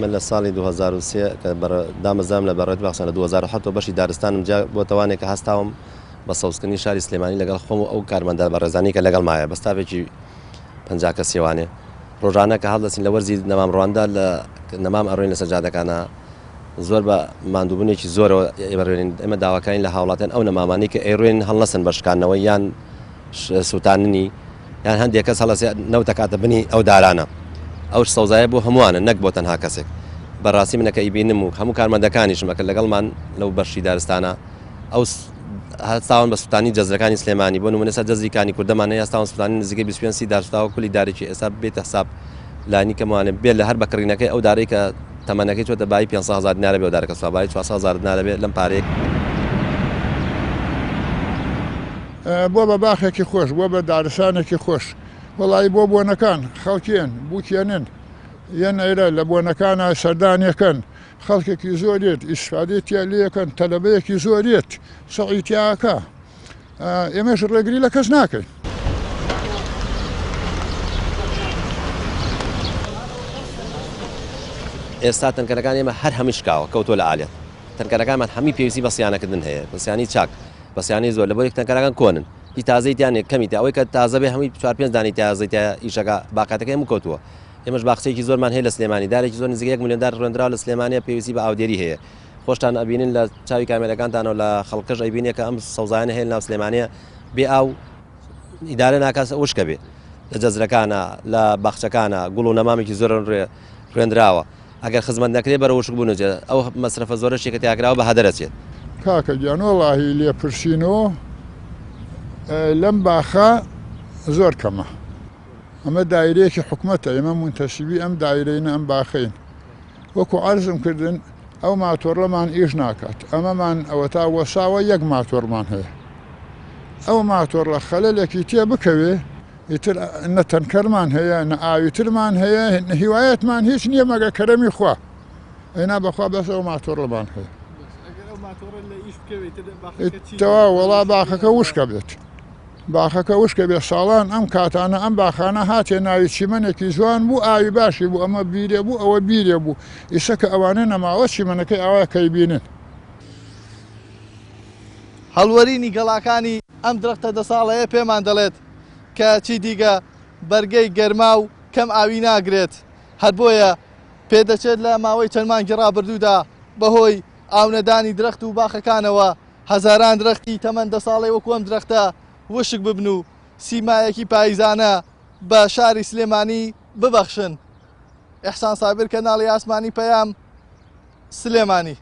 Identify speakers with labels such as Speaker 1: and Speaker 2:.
Speaker 1: من لە ساڵی 2003 کە دامەزرام لە بەڕێوەبەرایەتی باخچان لە 2007 ەوە بەشی دارستانم جیا بۆتەوانێک کە هەستاوم بە سەوزکردنی شاری سلێمانی لەگەڵ خۆم و ئەو کارمەندە بەڕێزانی کە لەگەڵ مایە بە ستافێکی 50 کەسیوانێ ڕۆژانە کە هەڵدەستین لە وەرزی نەمام ڕواندا لە نەمام ئەڕۆین لەسەر جادەکانە زۆر بە ماندووبوونێکی زۆرەوە ئێمەڕوێنین ئێمە داواکارین لە هاوڵاتیان ئەو نەمامانەی کە ئەیڕوێنن هەڵنەسن بە شکاندنەوەی یان سووتاندنی یان هەندێک کەس هەڵەسێ نەوتەکاتە بنی ئەو دارانە ئەو سەوزایە بۆ هەمووانە نەک بۆ تەنها کەسێک بەڕاستی منەکە ئیبینم و هەموو کارمەندەکانیشم ئەکە لەگەڵمان لەو بەشی دارستانە ئەو هەستاون بە سووتانی جەزرەکانی سلێمانی بۆ نمونە سەر جەزری کانی کوردەمان هەیە هەستاون سووتانی نزیکەی 25 سی دار سوتاوە کولی دارێکی ئێستا بێتە حساب لانی کەموانێ بێ لە هەر بە کڕینەکەی ئەو دارەی کە تەمەنەکەی چۆتە بایی 500 هەزار دینارە بێ ئەو دارەکە سوتا بایی 400 هەزار دینارە بێ لەم پارەیە.
Speaker 2: بۆ بە باخێکی خۆش بۆ بە دارستانێکی خۆش وەڵایی بۆ بۆنەکان خەڵکێن بووکێنن یەن ئەیرە لە بۆنەکانە سەردانیەکەن خەڵکێکی زۆر یەت ئیسفادەی تیا لێکەن تەلەبەیەکی زۆر یەت سەعی تیاکە ئێمەش ڕێگری لە کەس ناکەین.
Speaker 1: ئێستا تەنکەرەکان ئێمە هەر هەمووی شکاوە کەوتووە لە ئالێت تەنکەرەکانمان هەمووی پێویستی بە سیانەکردن هەیە بە سیانەی چاک بە سیانەی زۆر لەبەرئەوەی تەنکەرەکان کۆنن هی تازەی تیا نیە کەمی تیا ئەوەی کە تازە بێ هەمووی چوار پێنج دانەی تازەی تیا ئیشەکە باقاتەکەی هەموو کەوتووە ئێمەش باخچەیەکی زۆرمان هەیە لە سلێمانی دارێکی زۆر نزیکە یەک ملیۆن دار ڕوێندراوە لە سلێمانیە پێویستی بە ئاودێری هەیە خۆشتان ئەبینن لە چاوی کامێرەکانتانەوە لە خەڵکەش ئەیبینێ کە ئەم سەوزایانە هەیە لەناو سلێمانیە بێ ئاو ئیدارە ناکات وشکە بێ لە جەزرەکانە لە باخچەکانە گوڵ و نەمامێکی زۆر ڕوێندراوە ئەگەر خزمەت نەکرێ بەرەو وشک بوون ئەچێت ئەو مەسرەفە زۆرەشی کە تیاکراوە بە هەدەر ئەچێت.
Speaker 2: کاکە گیان وەڵاهی لێپرسینەوە لەم باخە زۆر کەمە ئەمە دایرەیەکی حکومەتە ئێمە مونتەسیبی ئەم دایرەینە ئەم باخەین وەکو عەرزم کردن ئەو ماتۆڕەمان ئیش ناکات ئەمەمان ئەوەتا وەساوە یەک ماتۆڕمان هەیە ئەو ماتۆڕە خەلەلێکی تێ بکەوێ ئیتر نە تەنکەرمان هەیە نە ئاوی ترمان هەیە نە هیوایەتمان هیچ نییە مەگە کەرەمی خوا ئەینا بەخوا بەس ئەو ماتۆڕەمان هەیە تەواو وەڵا باخەکە وشکە بێت باخەکە وشکە بێ ساڵان ئەم کاتانە ئەم باخانە هاتێ ناوی چیمەنێکی جوان بوو ئاوی باشی بوو ئەمە بیرێ بوو ئەوە بیرێ بوو ئیسە کە ئەوانە نەماوە چیمەنەکەی ئاوا کەیبینن.
Speaker 3: هەڵوەرینی گەڵاکانی ئەم درەختە دە ساڵەیە پێمان دەڵێت کە چیدیگە بەرگەی گەرما و کەم ئاوی ناگرێت، هەر بۆیە پێدەچێت لە ماوەی چەند مانگی ڕابردوودا بەهۆی ئاونەدانی درەخت و باخەکانەوە هەزاران درەختی تەمەن دە ساڵەی وەکو ئەم درەختە وشک ببن و سیمایەکی پاییزانە بە شاری سلێمانی ببەخشن. ئیحسان سابیر کەناڵی ئاسمانی پەیام، سلێمانی.